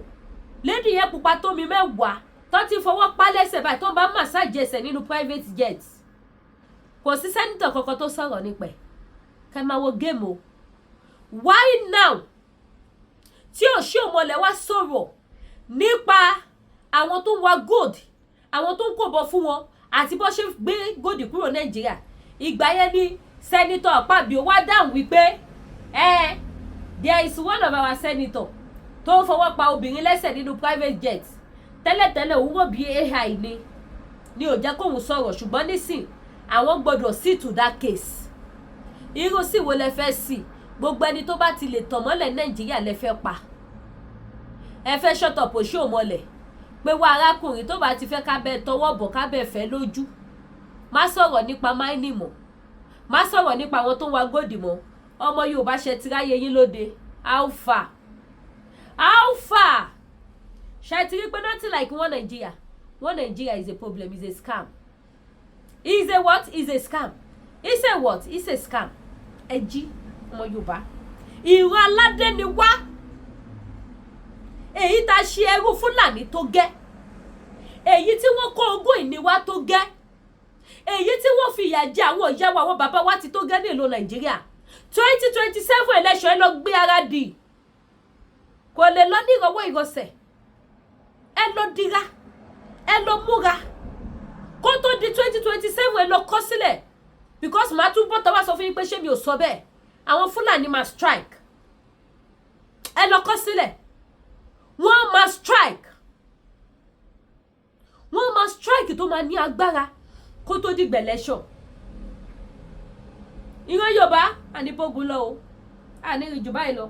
lady yẹn pupa tó mi mẹ́wàá, tó ti fọwọ́ pa lẹ́sẹ̀ báyìí, tó ń bá massage ẹsẹ̀ nínú private jet, kò sí senator kankan tó sọ̀rọ̀ nípa ẹ̀. Kẹ́ máa wo game o. Why now tí Oshiomhole wá sọ̀rọ̀ nípa àwọn tó ń wa gold, àwọn tó ń kóbọ fún wọn, àti bó ṣe gbé gold kúrò Nàìjíríà, ìgbà yẹn ni Senator Akpabio wá dáhùn wípé ẹ there is one of our senator tó ń fọwọ́ pa obìnrin lẹ́sẹ̀ nínú private jet? Tẹ́lẹ̀tẹ́lẹ̀, òun rò bí AI ni ò jẹ́ kóun sọ̀rọ̀, ṣùgbọ́n nísìn àwọn gbọ́dọ̀ see to that case. Irú sí wo lẹ fẹ́ sí? Gbogbo ẹni tó bá ti lè tàn mọ́lẹ̀ Nàìjíríà lẹ fẹ́ pa. Ẹ fẹ́ shut up Oshiomhole pé wá, arákùnrin, tó bá ti fẹ́ kábẹ́ tọwọ́ bọ̀, kábẹ́ fẹ́ lójú, má sọ̀rọ̀ nípa mining mọ́, má sọ̀rọ̀ nípa àwọn tó ń wa gold mọ́. Ọmọ Yorùbá, ṣe tiráyé yín lóde? How far, how far? Ṣe ti rí pé nothing like one Nigeria. One Nigeria is a problem, is a scam. Is a what? Is a scam. Is a what? Is a scam. Ẹ jí, ọmọ Yorùbá, ìran aládé ni wá. Èyí tá a ṣe ẹrú Fúlàní tó gẹ́, èyí tí wọ́n kó ogún ìní wa tó gẹ́, èyí tí wọ́n fi ìyà jẹ àwọn ìyá wa, àwọn bàbá wa ti tó gẹ́ ní ìlú Nàìjíríà. 2027 election, ẹ lọ gbé ara dì, kò lè lọ ní ìrọwọ́ ìrọsẹ̀. Ẹ lọ dira, ẹ lọ múra kó tó di 2027. Ẹ lọ kọ sílẹ̀ because màá tún bọ́ tọ́wọ́ sọ fún yín pé ṣé mi ò sọ bẹ́ẹ̀? Àwọn Fúlàní máa strike. Ẹ lọ kọ sílẹ̀, wọ́n máa strike, wọ́n máa strike tó máa ní agbára kó tó di gbẹ̀lẹ́ṣọ̀. Ìran Yorùbá, àníbógun lọ o, àní jù báyìí lọ.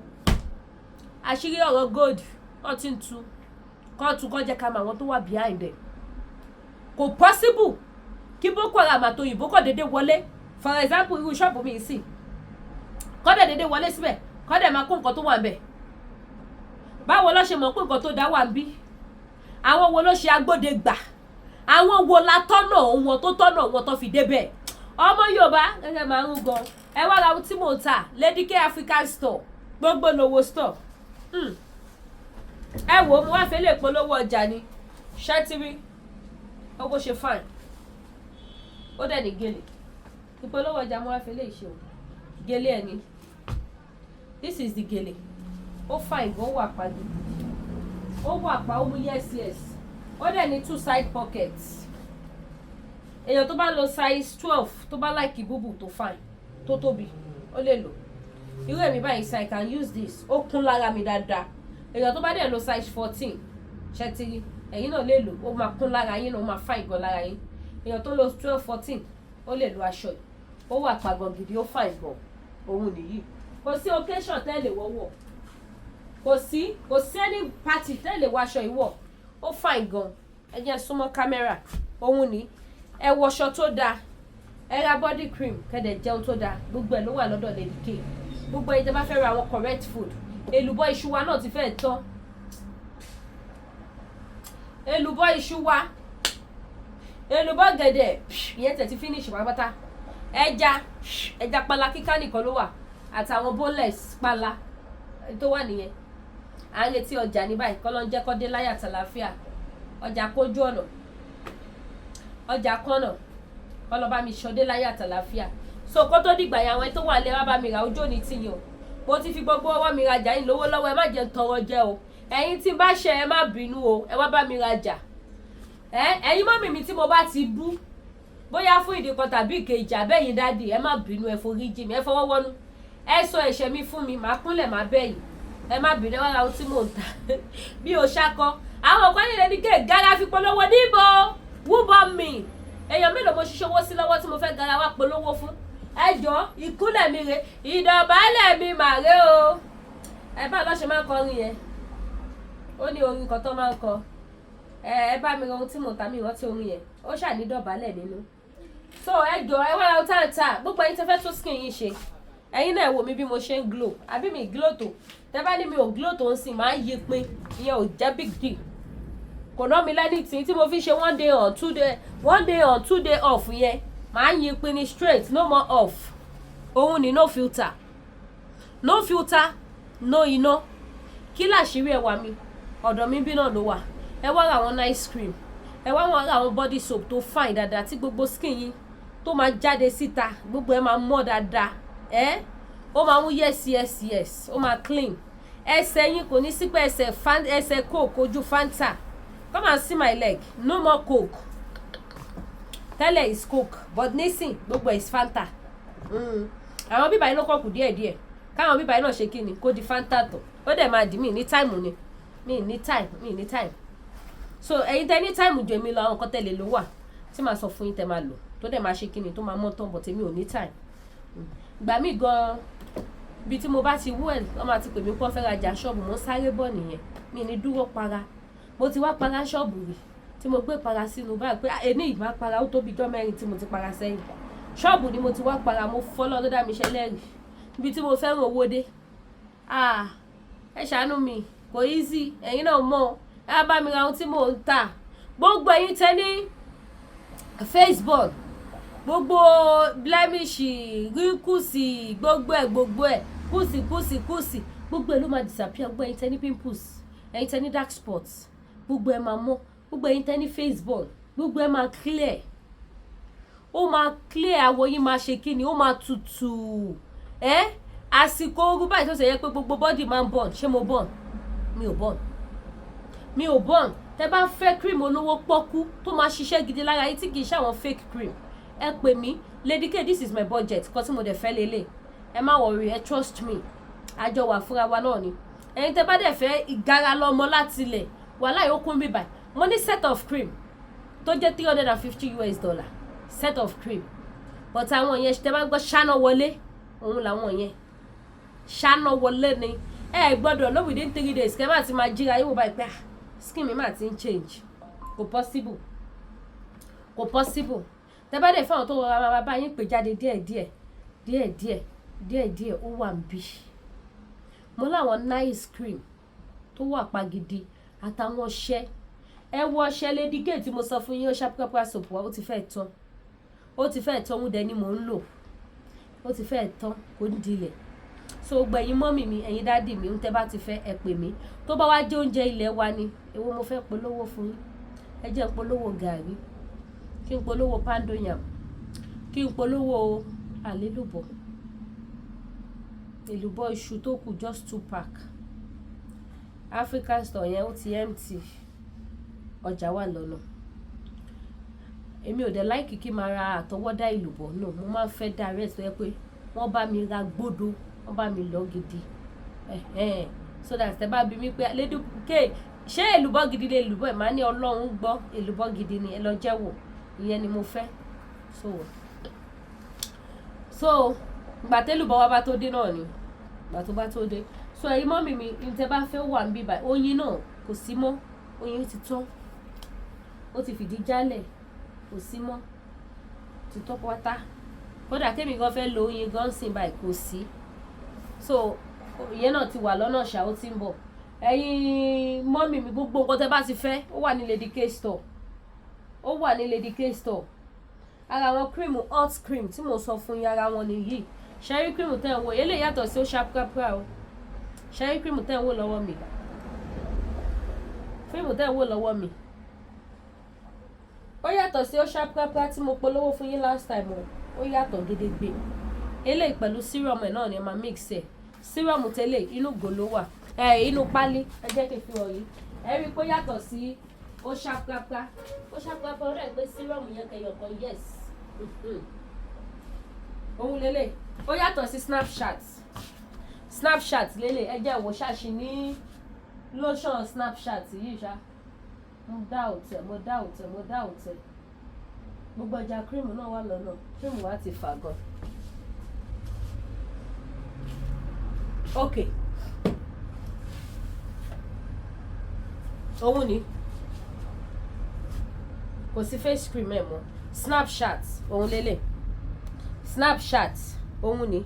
Àṣírí ọ̀rọ̀ gold, wọ́n ti ń tu kóòtù kọ́, jẹ́ ká mọ àwọn tó wà behind ẹ̀. Kò possible kí Boko Haram àti òyìnbó kọ̀ déédéé wọlé. For example, irú ṣọ́ọ̀bù mi sì kọ́ dẹ̀ déédéé wọlé síbẹ̀, kọ́ dẹ̀ máa kó nǹkan tó wà ń bẹ̀. Báwo ló ṣe mọ̀ pé nǹkan tó dá wà ń bí? Àwọn wo ló ṣe agbódegbà? Àwọn wo la tọ́nà wọn tó tọ́nà wọn tó fi débẹ̀? Ọmọ Yorùbá gẹ́gẹ́ máa ń gan. Ẹ wá ra ohun tí mò ń tà, Lady K African Store, gbogbo lówó store. Ẹ wò ó, mo wá fẹ́ lè polówó ọjà ni. Ṣẹ́tìrí ó bó ṣe fine, ó dẹ̀ ní gèlè. Ìpolówó ọjà mo wá fẹ́ lè ṣe o. Gèlè ẹ̀ ní, this is the gèlè. Ó fine gan, ó wà pa gidi, ó wà pa, ó mú. Yes, ó dẹ̀ ní two side pockets. Èèyàn tó bá lo size 12, tó bá like búbù tó fine, tó tóbi, ó lè lò. Irú èmi báyìí, so I can use this, ó kún lára mi dáadáa. Èèyàn tó bá dẹ̀ lo size 14, ṣẹ́tìrì, ẹ̀yin náà lè lò, ó máa kún lára yín náà, ó máa fine gan lára yín. Èèyàn tó lo 12, 14, ó lè lo aṣọ yìí. Ó wà pa gan gidi, ó fine gan. Òun nìyí. Kò sí occasion tẹ́lẹ̀ wọ́wọ́, kò sí, kò sí any party tẹ́lẹ̀ wọ aṣọ yìí wọ̀. Ó fine gan. Ẹ jẹ́ súnmọ́ kámẹ́rà. Òun ní, ẹ wọṣọ tó dáa, ẹ ra body cream, kẹ́dẹ̀ jẹun tó dáa. Gbogbo ẹ̀ ló wà lọ́dọ̀ Lady K. Gbogbo ẹ̀yin tẹ́ bá fẹ́ ra àwọn correct food, èlùbọ́ iṣu wa náà ti fẹ́ tán. Èlùbọ́ iṣu wa, èlùbọ́ gẹ̀dẹ̀, ìyẹn tẹ̀ ti finish pátápátá. Ẹja, ẹja panla kíká nìkan ló wà, àtàwọn boneless panla tó wà nìyẹn. À ń retí ọjà ní báyìí, kọ́ ló ń jẹ́ kọ́ dé láyà tàlàáfíà. Ọjà kójú ọ̀nà, ọjà kọ́nà, kọ́ lọ́ bá mi ṣọdé láyà tàlàáfíà. So kó tó dìgbà yẹn, àwọn tó wà lé wá bá mi rà. Ojú òní tì yín o. Mo ti fi gbogbo ọwọ́ mi rajà yín lówó lọ́wọ́. Ẹ má jẹ́ tọrọ jẹ o. Ẹ̀yin tí n bá ṣe, ẹ má bínú o. Ẹ wá bá mi rajà. Ẹ ẹ̀yin mummy mi tí mo bá ti bú, bóyá fún ìdí kan tàbí ìkejì, àbẹ́yìn daddy, ẹ má bínú, ẹ forí jì mí, ẹ fọwọ́ wọnú, ẹ sọ ẹ̀ṣẹ̀ mi fún mi, màá kúnlẹ̀, màá bẹ̀ yín. Ẹ má bínú, ẹ wá ra ohun tí mò ń tà bí o ṣakọ. Àwọn kan nílẹ̀ ní ké gara fi polówó níbo wúbọ mi. Èèyàn mélòó mo ṣiṣẹ́ owó sí lọ́wọ́ tí mo fẹ́ gara wá polówó fún? Ẹ jọ, ìkúnlẹ̀ mi rè, ìdọ̀bálẹ̀ mi mà rè o. Ẹ bá lọ́ ṣe máa ń kọrin yẹn, ó ní orin kan tó máa ń kọ. Ẹ bá mi ra ohun tí mò ń ta, mi ìrántí orin yẹn, ó ṣàní dọ̀bálẹ̀ nínú. So ẹ jọ, ẹ wá ra ohun tá à ń tà. Gbogbo ẹ̀yin tẹ́ fẹ́ tún skin yín ṣe, ẹ̀yin náà wò mí bí mo ṣe ń glow. Àbí mi glow tó? Tẹ́ bá ní mi ò glow tó ń sìn, máa ń yí pin. Ìyẹn ò jẹ́ big deal, kò ná mi lẹ́ni tí mo fi ṣe one day on, two day, one day on, two day off yẹn. Máa ń yí pin ní straight, no more off. Òun ni no filter, no filter, no iná. Kí làṣírí ẹwà mi? Ọ̀dọ̀ mi bí náà ló wà. Ẹ wá ra àwọn nice cream, ẹ wá ra àwọn body soap tó fine dáadáa, tí gbogbo skin yín tó máa jáde síta, gbogbo ẹ máa mọ́ dáadáa. Ẹ ó máa mú yes, yes, yes, ó máa clean ẹsẹ̀ yín. Kò ní sí pé ẹsẹ̀ fan, ẹsẹ̀ coke, ojú Fanta. Come and see my leg, no more coke. Tẹ́lẹ̀ is coke, but nísìn gbogbo is Fanta. Àwọn bíbá yìí ló kọ̀ kù díẹ̀díẹ̀, káwọn bíbá yìí náà ṣe kí ni, kó di Fanta tán, ó dẹ̀ máa dì mí ní time ni. Mi ní time, mi ní time. So ẹ̀yin tẹ́ ní time ju èmi lọ, àwọn nǹkan tẹ́lẹ̀ ló wà tí màá sọ fún yín tẹ́ máa lò, tó dẹ̀ máa ṣe kí ni, tó máa mọ́ tán, but èmi ò ní time. Ìgbà míì gan, ibi tí mo bá ti wú ẹ̀, wọ́n máa ti pè mí pọ́n fẹ́ rajà ṣọ́ọ̀bù, mo ń sáré bọ̀ nìyẹn. Mi ní dúró para. Mo ti wá para ṣọ́ọ̀bù rí tí mo gbé para sínú báyìí pé ẹni ìgbà para, ó tó bí ijọ́ 4 tí mo ti para sẹ́yìn. Ṣọ́ọ̀bù ni mo ti wá para. Mo fọ́ lọ́dọ̀ dá mi ṣẹlẹ́rì ibi tí mo fẹ́ràn owó dé. Ah, ẹ ṣàánú mi, kò easy. Ẹ̀yin náà mọ̀, ẹ bá mi ra ohun tí mò ń tà. Gbogbo ẹ̀yin tẹ́ ní face burn, gbogbo blemish, wrinkles, gbogbo ẹ̀, gbogbo ẹ̀, kùsì kùsì kùsì, gbogbo ẹ̀ ló máa disappear. Gbogbo ẹ̀yin tẹ́ ní pimples, ẹ̀yin tẹ́ ní dark spots, gbogbo ẹ̀ máa mọ́. Gbogbo ẹ̀yin tẹ́ ní face burn, gbogbo ẹ̀ máa clear, ó máa clear. Àwọ̀ yín máa ṣe kí ni, ó máa tutù. Ẹ́ àsìkò ooru báyìí tó ṣe yẹ pé gbogbo body máa ń burn. Ṣé mo burn? Mi ò burn, mi ò burn. Tẹ́ bá fẹ́ cream olówó pọ́kú tó máa ṣiṣẹ́ gidi lára yín, tí kì í ṣe àwọn fake cream, ẹ pè mí: "Lady K, this is my budget, kọ́ tí mo dẹ̀ fẹ́ lélẹ̀." Ẹ má worry, ẹ trust me, àjọ wà fúnra wa náà ni. Ẹ̀yin tẹ́ bá dẹ̀ fẹ́ ìgara lọ́mọ láti ilẹ̀, wàhálà yóò kún bíbà. Mo ní set of cream tó jẹ́ $350 set of cream, but àwọn yẹn, tẹ́ bá gbọ́ ṣáná wọlé, òun làwọn yẹn ṣáná wọlé ni. Ẹ gbọ́dọ̀ lọ within 3 days kẹ́ má ti máa jíra yóò báyìí pé, "Ah, skin mi máa ti ń change." Kò possible, kò possible. Tẹ́ bá dẹ̀ fáwọn tó rọra máa bá yín pè jáde díẹ̀díẹ̀ díẹ̀díẹ̀ díẹ̀díẹ̀, ó wà ń bí. Mo láwọn nice cream tó wà pa gidi àtàwọn ọṣẹ. Ẹ wo ọṣẹ Lady K tí mo sọ fún yín, ó ṣàprápra soap wa, ó ti fẹ́ tán, ó ti fẹ́ tán. Òun dẹ̀ ni mò ń lò, ó ti fẹ́ tán, kò ń dilẹ̀. So gbogbo ẹ̀yin mummy mi, ẹ̀yin daddy mi, ń tẹ́ bá ti fẹ́, ẹ pè mí. Tó bá wá jẹ́ oúnjẹ ilẹ̀ wa ni, èwo mo fẹ́ polówó fún yín? Ẹ jẹ́ n polówó gàrí, kí n polówó poundo yam, kí n polówó àlélùbọ̀, èlùbọ́ iṣu tó kù, just two pack. African store yẹn, ó ti empty, ọjà wà lọ́nà. Èmi ò dẹ̀ like kí n máa ra àtọwọ́dá èlùbọ́. No, mo máa ń fẹ́ direct, tó yẹ pé wọ́n bá mi ra gbódò, wọ́n bá mi lọ gidi, so that tẹ́ bá bi mí pé, "Lady K, ṣé èlùbọ́ gidi lè èlùbọ́ ẹ̀?" Máa ní, "Ọlọ́run gbọ́, èlùbọ́ gidi ni, ẹ lọ jẹ́wọ́." Ìyẹn ni mo fẹ́. So ìgbà tẹ́lùbọ́ wa bá tó dé náà ni ìgbà tó bá tó dé. So ẹ̀yin mummy mi, ní tẹ́ bá fẹ́ wà ń bíbà. Oyin náà kò sí mọ́, oyin ti tán, ó ti fìdí jálẹ̀, kò sí mọ́, ti tán pátá. Kódà kémi gan fẹ́ lo oyin gan sìn báyìí, kò sí. So ìyẹn náà ti wà lọ́nà ṣá, ó ti ń bọ̀. Ẹ̀yin mummy mi, gbogbo nǹkan tẹ́ bá ti fẹ́, ó wà ní Lady K store, ó wà ní Lady K store. Ara àwọn cream, hot cream tí mo sọ fún yín, ara wọn nìyí. Ṣẹ́rí cream tẹ́ ń wò, eléyìí yàtọ̀ sí ó ṣàprápra o. Ṣẹ́rí cream tẹ́ ń wò lọ́wọ́ mi, cream tẹ́ ń wò lọ́wọ́ mi, ó yàtọ̀ sí ó ṣàprápra tí mo polówó fún yín last time o. Ó yàtọ̀ gédégbé. Eléyìí pẹ̀lú serum ẹ̀ náà ni ẹ máa mix ẹ̀. Serum tẹ́lẹ̀, inú gò ló wà, ẹ inú pálí. Ẹ jẹ́ kí n fi hàn yín. Ẹ rí i pé ó yàtọ̀ sí ó ṣàprápra. Ó ṣàprápra, ó dẹ̀ pé serum yẹn kẹyọ̀kan. Yes, òun lélẹ̀, ó yàtọ̀ sí Snapchat. Snapchat lélẹ̀. Ẹ jẹ́ wò ṣáṣì ní lotion Snapchat yìí ṣá. Mo dá òtẹ̀, mo dá òtẹ̀, mo dá òtẹ̀. Gbogbo ọjà cream náà wà lọ́nà. Cream wa ti fà gan. Ok, òun ni kò sí face cream ẹ̀ mọ́. Snapchat òun lélẹ̀. Snapchat òun ni.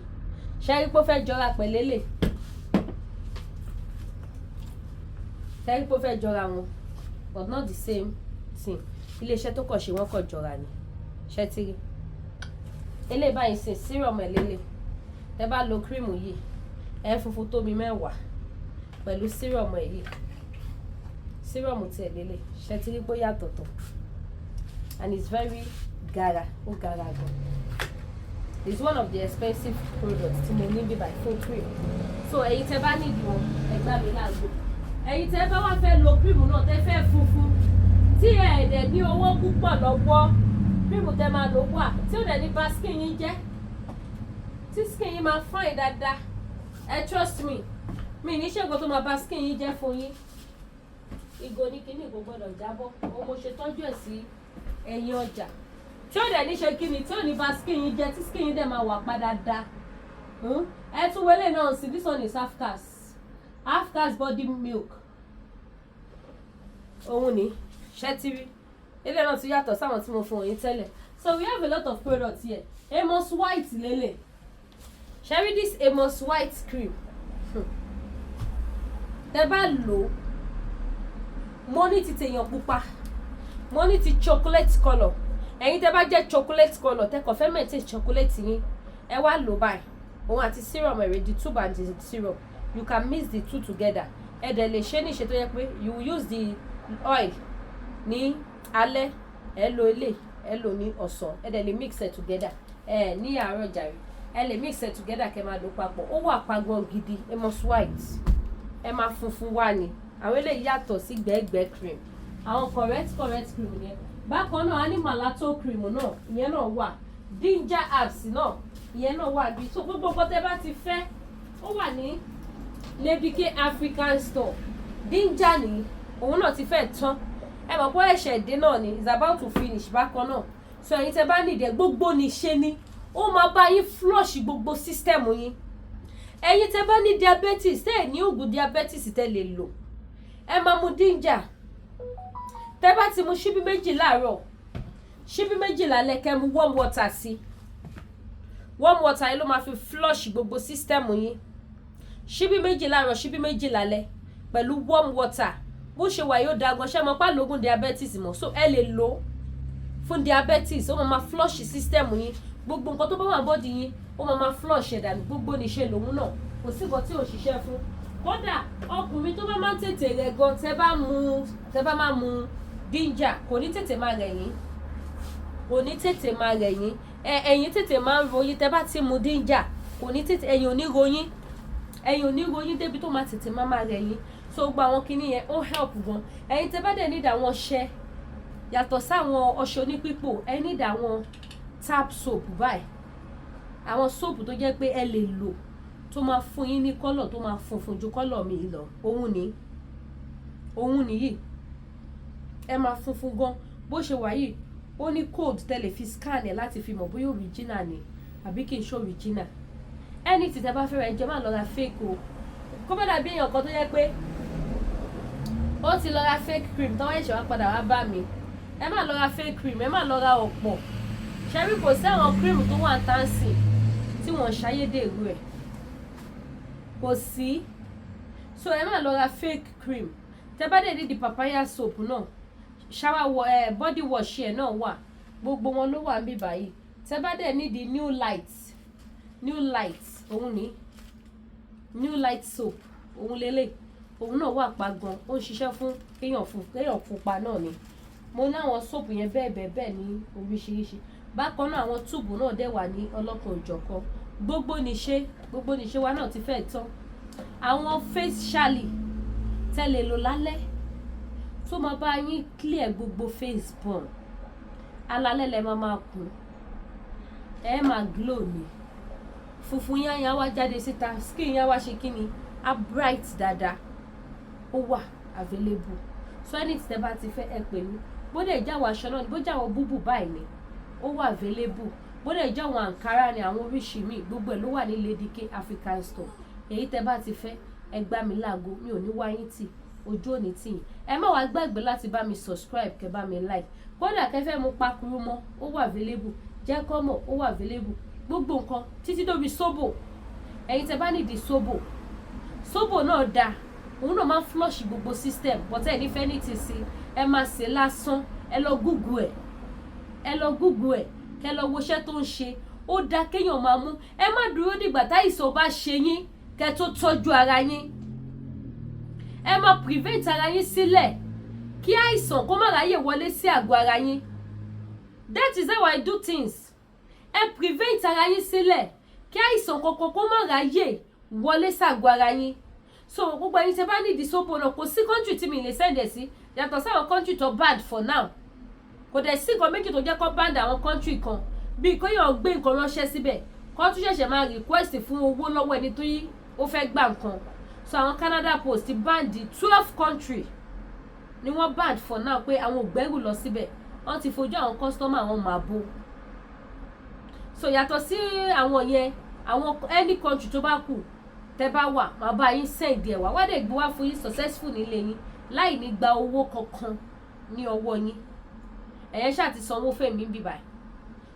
Ṣẹ́rí pé ó fẹ́ jọra pẹ̀lẹ́lẹ̀? Ṣẹ́rí pé ó fẹ́ jọra wọn? But not the same thing. Iléeṣẹ́ tó kọ̀ ṣe wọ́n kọ̀ jọra ni. Ṣẹ́ ti rí eléyìí báyìí sìn? Serum ẹ̀ lélẹ̀. Tẹ́ bá lo cream yìí, ẹ̀ funfun tómi mẹ́wàá pẹ̀lú serum ẹ̀ yìí. Serum tiẹ̀ lélẹ̀. Ṣẹ́ ti rí pé ó yàtọ̀tọ̀? And it's very gara, ó gara gan. It's one of the expensive products tí mo ní bíbá fún cream. So ẹ̀yin tẹ́ bá nídìí wọn, ẹ gbá mi láago. Ẹ̀yin tẹ́ bá wá fẹ́ lo cream náà, tẹ́ fẹ́ funfun tí ẹ dẹ̀ ní owó púpọ̀ lọ́wọ́, cream tẹ́ máa lò wà tí ó dẹ̀ ní bà skin yín jẹ́, tí skin yín máa fine dáadáa. Ẹ trust me, mi ní ṣègùn tó máa bà skin yín jẹ́ fún yín. Ìgò ní kíní kò gbọdọ̀ jábọ́. Òun mo ṣe tọ́jú ẹ̀ sí ẹ̀yìn ọjà tí ó dẹ̀ ní ṣe kíni, tí ò ní bà skin yín jẹ́, tí skin yín dẹ̀ máa wà padà dáa. Ẹ tún wọlé náà sí. This one is half cast, half cast body milk. Òun ni. Ṣẹ́tírí ilé náà tún yàtọ̀ sáwọn tí mo fún yín tẹ́lẹ̀. So we have a lot of products here. Amos White lélẹ̀. Ṣẹ́rí this Amos White cream? Tẹ́ bá lò ó, mo ní ti tèèyàn pupa, mo ní ti chocolate colour. Ẹ̀yin tẹ́ bá jẹ́ chocolate colour, tẹ́ kàn fẹ́ maintain chocolate yín, ẹ wá lò báyìí. Òun àti serum ẹ̀rẹ̀, the tube and the serum, you can mix the two together. Ẹ dẹ̀ lè ṣe ní ìṣe tó yẹ pé you will use the oil ní alẹ́, ẹ lo ilé, ẹ lò ní ọ̀sán. Ẹ dẹ̀ lè mix it together ẹ ní àárọ̀ jàre. Ẹ lè mix it together kẹ́ máa lò papọ̀. Ó wà pagan gidi. Amos White, ẹ máa funfun wá ni. Àwọn eléyìí yàtọ̀ sí gbẹ́gbẹ́ cream. Àwọn correct correct cream yẹn. Bákan náà, a ní malato cream náà, ìyẹn náà wà. Ginger herbs náà, ìyẹn náà wà bí. So gbogbo nǹkan tẹ́ bá ti fẹ́, ó wà ní Lady K African Store. Ginger ní òun náà ti fẹ́ tán. Ẹ mọ̀ pé ẹ̀ṣẹ̀ dé náà ni, is about to finish bákan náà. So ẹ̀yin tẹ́ bá nídìí ẹ̀, gbogbo ní ṣe ni ó máa bá yín flush gbogbo system yín. Ẹ̀yin tẹ́ bá ní diabetes, tẹ́ ẹ̀ ní oògùn diabetes tẹ́ lè lò, ẹ máa mu ginger. Tẹ́ bá ti mu ṣíbí 2 láàárọ̀, ṣíbí 2 lálẹ́, kẹ́ mu warm water sí. Warm water yìí ló máa fi flush gbogbo system yín. Ṣíbí 2 láàárọ̀, ṣíbí 2 lálẹ́ pẹ̀lú warm water. Bó ṣe wà yóò dáa gan. Ṣé mo pa lóògùn diabetes mọ́? So ẹ lè lò ó fún diabetes. Ó máa ma flush system yín. Gbogbo nǹkan tó bá wà body yín, ó máa ma flush ẹ̀ dànù. Gbogbo níṣe lòun náà, kò sí nǹkan tí ò ṣiṣẹ́ fún. Kódà ọkùnrin tó bá máa ń tètè rẹ̀ gan, tẹ́ bá máa mu ginger, kò ní tètè máa rẹ̀ yín, kò ní tètè máa rẹ̀ yín. Ẹ ẹ̀yìn tètè máa ń ròyìn, tẹ́ bá ti mu ginger, kò ní tètè, ẹ̀yìn ò ní ròyìn, ẹ̀yìn ò ní ròyìn débi tó máa tètè máa rẹ̀ yín. So gbogbo àwọn kinní yẹn, ó help gan. Ẹ̀yin tẹ́ bá dẹ̀ nídìí àwọn ọṣẹ, yàtọ̀ sáwọn ọṣẹ onípípò, ẹ nídìí àwọn tap soap báyìí, àwọn soap tó jẹ́ pé ẹ lè lò tó máa fún yín ní colour, tó máa funfun ju colour mi lọ, òun ni, òun nìyí. Ẹ máa funfun gan. Bó ṣe wà yìí, ó ní code tẹ́ lè fi scan ẹ̀ láti fi mọ̀ bóyá original ni àbí kì í ṣe original. Ẹni tí tẹ́ bá fẹ́ ra, ẹ jẹ́ má lọ ra fake o. Kó má dàbí èèyàn kan tó yẹ pé ó ti lọ ra fake cream tọ́wọ́ ẹ̀ṣẹ̀ wá padà wá bá mi. Ẹ má lọ ra fake cream, ẹ má lọ ra ọ̀pọ̀. Ṣẹ́rí, kò sí àwọn cream tó wà táǹsì tí wọ́n ṣayédèrú ẹ̀, kò sí. So ẹ má lọ ra fake cream. Tẹ́ bá dẹ̀ ní di papaya soap náà, shower body wash ẹ̀ náà wà. Gbogbo wọn ló wà níbí báyìí. Tẹ́ bá dẹ̀ ní di New Light, New Light òun ní New Light soap, òun lélẹ̀. Òun náà wà pa gan. Ó ń ṣiṣẹ́ fún kéèyàn fún kéèyàn pupa náà ni. Mo ní àwọn soap yẹn bẹ́ẹ̀ bẹ́ẹ̀ bẹ́ẹ̀ ní oríṣiríṣi. Bákan náà, àwọn tube náà dẹ̀ wà ní ọlọ́kan òjọ̀kan. Gbogbo níṣe wa náà ti fẹ́ tán. Àwọn face shali tẹ́ lè lò lálẹ́ tó máa bá yín clear gbogbo face burn. Alalẹ́ lẹ máa máa kùn, ẹ máa glow ni. Funfun yẹn á wá jáde síta, skin yẹn á wá ṣe kí ni, á bright dáadáa. Ó wà available. So anything tẹ́ bá ti fẹ́, ẹ pè mí. Bó dẹ̀ jẹ́ àwọn aṣọ náà ni, bó jẹ́ àwọn búbù báyìí ni, ó wà available. Bó dẹ̀ jẹ́ àwọn àǹkárá ni, àwọn oríṣi míì, gbogbo ẹ̀ ló wà ní Lady K African Store. Èyí tẹ́ bá ti fẹ́, ẹ gbá mi láago. Mi ò ní wá yín tì, ojú ò ní tì yín. Ẹ má wàá gbàgbé láti bá mi subscribe, kẹ́ bá mi like. Kódà kẹ́ fẹ́ mu pakuru mọ́, ó wà available. Jẹ́ kọ́mọ̀, ó wà available. Gbogbo nǹkan títí dóbi sóbò. Ẹ̀yin tẹ́ bá nídìí sóbò, sóbò náà dáa, òun náà máa ń flush gbogbo system, but ẹ ní fẹ́ ní ti sí, ẹ máa ṣe lásán. Ẹ lọ Google ẹ, ẹ lọ Google ẹ, kẹ lọ wo iṣẹ́ tó ń ṣe. Ó dáa kéèyàn máa mú. Ẹ má dúró dìgbà táìsàn bá ṣe yín kẹ tó tọ́jú ara yín. Ẹ máa prevent ara yín sílẹ̀ kí àìsàn kó má ráyè wọlé sí àgọ́ ara yín. That is how I do things. Ẹ prevent ara yín sílẹ̀ kí àìsàn kankan kó má ráyè wọlé sí àgọ́ ara yín. So gbogbo ẹ̀yin tẹ́ bá nídìí sóbò náà, kò sí country tí mi lè send ẹ̀ sí, yàtọ̀ sáwọn country tó banned for now. Kò dẹ̀ sí nǹkan méjì tó jẹ́ kó ban àwọn country kan, bíi kéèyàn gbé nǹkan ránṣẹ́ síbẹ̀, kó tún ṣẹ̀ṣẹ̀ máa request fún owó lọ́wọ́ ẹni tó yí ó fẹ́ gbà nǹkan. So àwọn Canada Post ti ban 12 country ni wọ́n ban for now, pé àwọn ò gbẹ́rù lọ síbẹ̀. Wọ́n ti fojú àwọn customer àwọn máa bó. So yàtọ̀ sí àwọn yẹn, àwọn any country tó bá kù tẹ́ bá wà, máa bá yín send ẹ̀ wá, wá dẹ̀ gbé wá fún yín successful nílé yín, láì ní gba owó kankan ní ọwọ́ yín. Ẹ̀yẹn ṣáà ti sanwó fèmí bíbáyìí.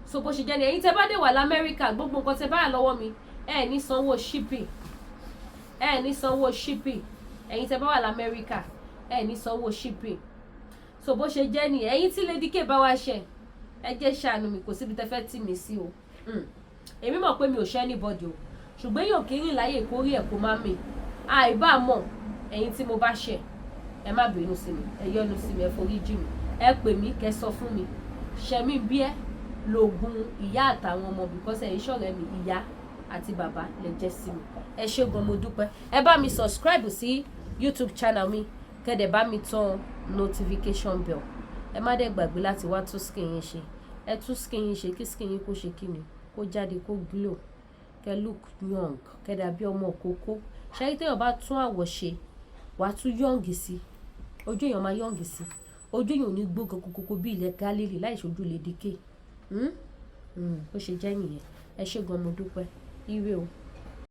So bó ṣe jẹ́ ni. Ẹ̀yin tẹ́ bá dé wà lamẹ́ríkà, gbogbo nǹkan tẹ́ bá wà lọ́wọ́ mi, ẹ̀ ní sanwó shipping, ẹ̀ ní sanwó shipping. Ẹ̀yin tẹ́ bá wà lamẹ́ríkà, ẹ̀ ní sanwó shipping. So bó ṣe jẹ́ ni. Ẹ̀yin tí Lady K bá wá ṣe, ẹ jẹ́ ṣàánú mi. Kò síbi tẹ́ fẹ́ tì mí sí o. Èmi mọ̀ pé mi ò ṣe anybody o, ṣùgbọ́n èèyàn kì í rìn láyè kórí ẹ̀ kó má mì. Àìbá mọ̀, ẹ̀yin tí mo bá ṣẹ̀, ẹ má bínú sí mi, ẹ yọ́nú sí mi, ẹ forí jì mí. Ẹ pè mí kẹ́ sọ fún mi. Ṣẹ̀mí bí ẹ lóògùn ìyá àtàwọn ọmọ, because ẹ̀yin ṣọ̀rẹ́ mi, ìyá àti bàbá lè jẹ́ sí mi. Ẹ ṣé gan, mo dúpẹ́. Ẹ bá mi subscribe sí YouTube channel mi, kẹ́dẹ̀ bá mi tan notification bell. Ẹ má dẹ̀ gbàgbé láti wá tún skin yín ṣe. Ẹ tún skin yín ṣe, kí skin yín kó ṣe kí ni, kó jáde, kó glow, kẹ́ look young, kẹ́ dàbí ọmọ kókó. Ṣáyé téèyàn bá tún àwọ̀ ṣe, wàá tún young sí, ojú èèyàn máa young sí, ojú èèyàn ò ní gbó kokokoko bí ilẹ̀ Gálílì láì ṣojú Lady K. Bó ṣe jẹ́ nìyẹn. Ẹ ṣé gan, mo dúpẹ́. Ire o.